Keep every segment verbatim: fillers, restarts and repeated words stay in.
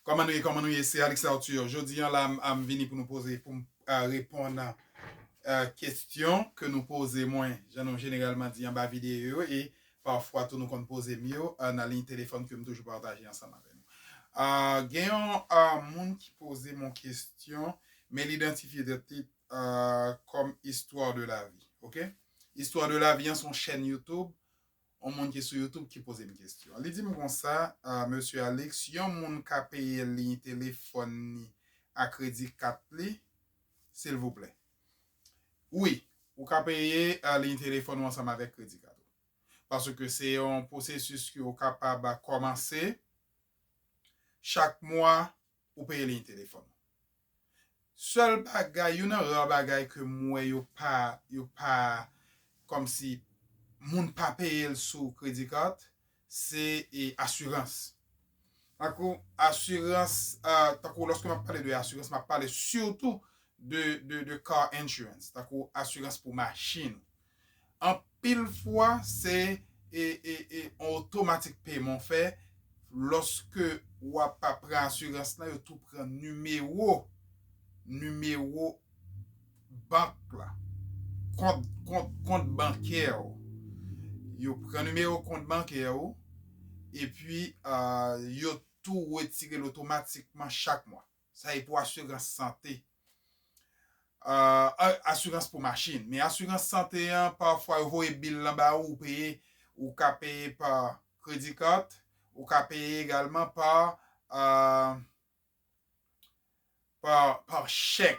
Kòman nou ye, kòman nou ye? Se Alex Arthur. Jodi an la, m, m vini pou nou poze, pou m uh, reponn uh, kesyon ke nou poze mwen, jan nou jeneralman di anba videyo yo, e pafwa tou nou konn poze m yo uh, nan liy telefòn ke m toujou pataje ansanm avè nou. Uh, gen yon uh, moun ki poze m yon kesyon, men l idantifye tèt li uh, kòm Histoire de la vie, ok? Histoire de la vie an se yon chèn YouTube, yon moun ki sou YouTube ki poze m kesyon. Li di m konsa, uh, Mesye Alex, yon moun ka peye liy telefòn ni a kredi kat li, silvouplè? Wi, ou ka peye uh, liy telefòn ou ansanm avèk kredi kat ou. Paske se yon pwosesis ke ou kapab kòmanse chak mwa ou peye liy telefòn. Sèl bagay, youn nan ra bagay ke m wè yo pa, yo pa, kòmsi moun pa peye l sou kredi kat, se e, asirans. Tankou asirans, uh, tankou lòske m ap pale de asirans, m ap pale sitou de, de, de car insurance, tankou asirans pou machin. Anpil fwa, se e, e, e, yon otomatik peman w fè. Lòske w ap pran asirans lan, yo tou pran nimewo, nimewo bank la, kont, kont, kont bankè w. Yo pran nimewo kont bankè w, epi uh, yo tou retire l otomatikman chak mwa. Sa e pou asirans sante. Uh, asirans pou machin. Men asirans sante an, pafwa yo voye bil lan ba ou, ou peye, ou ka peye pa kredi kat, ou ka peye egalman pa, uh, pa, pa chèk.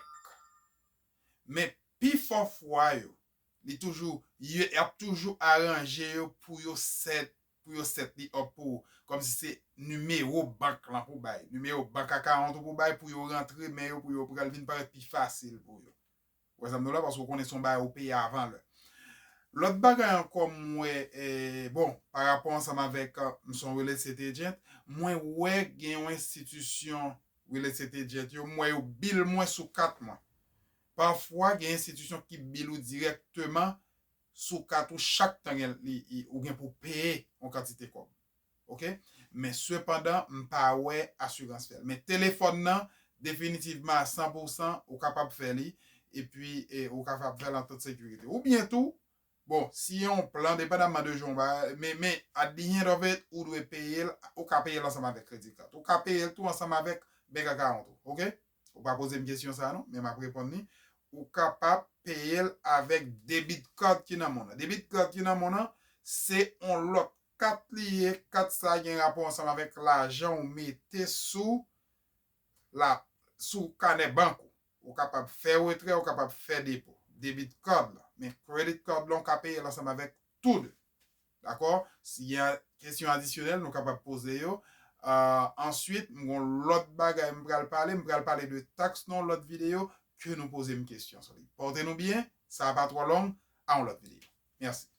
Men pifò fwa yo, li toujou, y ap toujou aranje yo pou yo sèt, pou yo sèt li up pou ou. Kòmsi se nimewo bank lan pou bay, nimewo bank account ou pou bay pou yo rantre men yo, pou yo pral vin parèt pi fasil pou yo. Ou wè sa m di w la, paske ou konnen se yon bagay ou peye avan lè. Lòt bagay ankò m wè, eh, bon, pa rapò ansanm avèk, uh, m se yon real estate agent, mwen wè gen yon enstitisyon real estate agent yo, m wè yo bil mwen sou kat mwen. Pafwa, gen enstitisyon ki bil ou dirèkteman sou kat ou chak tan gen, li, li, ou gen pou peye yon kantite kòb. Ok? Men sepandan, m pa wè asirans fè l. Men telefòn nan, definitivman a san pou san, ou kapab fè li, epi e, ou kapab fè l an tout sekirite. Oubyen tou, bon, si yon plan, depandamman de jan w ba, men, men, at the end of it, ou dwe peye l, ou ka peye l ansanm avèk kredi kat. Ou ka peye l tou ansanm avèk bank account ou, ok? Ou pa poze m kesyon sa non, men m ap reponn li. Ou kapab peye l avèk debit card ki nan men w nan. Debit card ki nan men w nan, se yon lòt kat li ye, kat sa gen rapò ansanm avèk lajan ou mete sou la, sou kanè bank ou. Ou kapab fè retrè, ou kapab fè depo. Debit card la, men credit card la, ou ka peye l ansanm avèk tou de. Dakò? Si gen kesyon adisyonèl, nou kapab poze yo. Uh, answit, m gon lòt bagay m pral pale. M pral pale de taks nan lòt videyo ke nou poze m kesyon sou li. Pòte nou byen, sa pa twò long, a yon lòt videyo. Mèsi.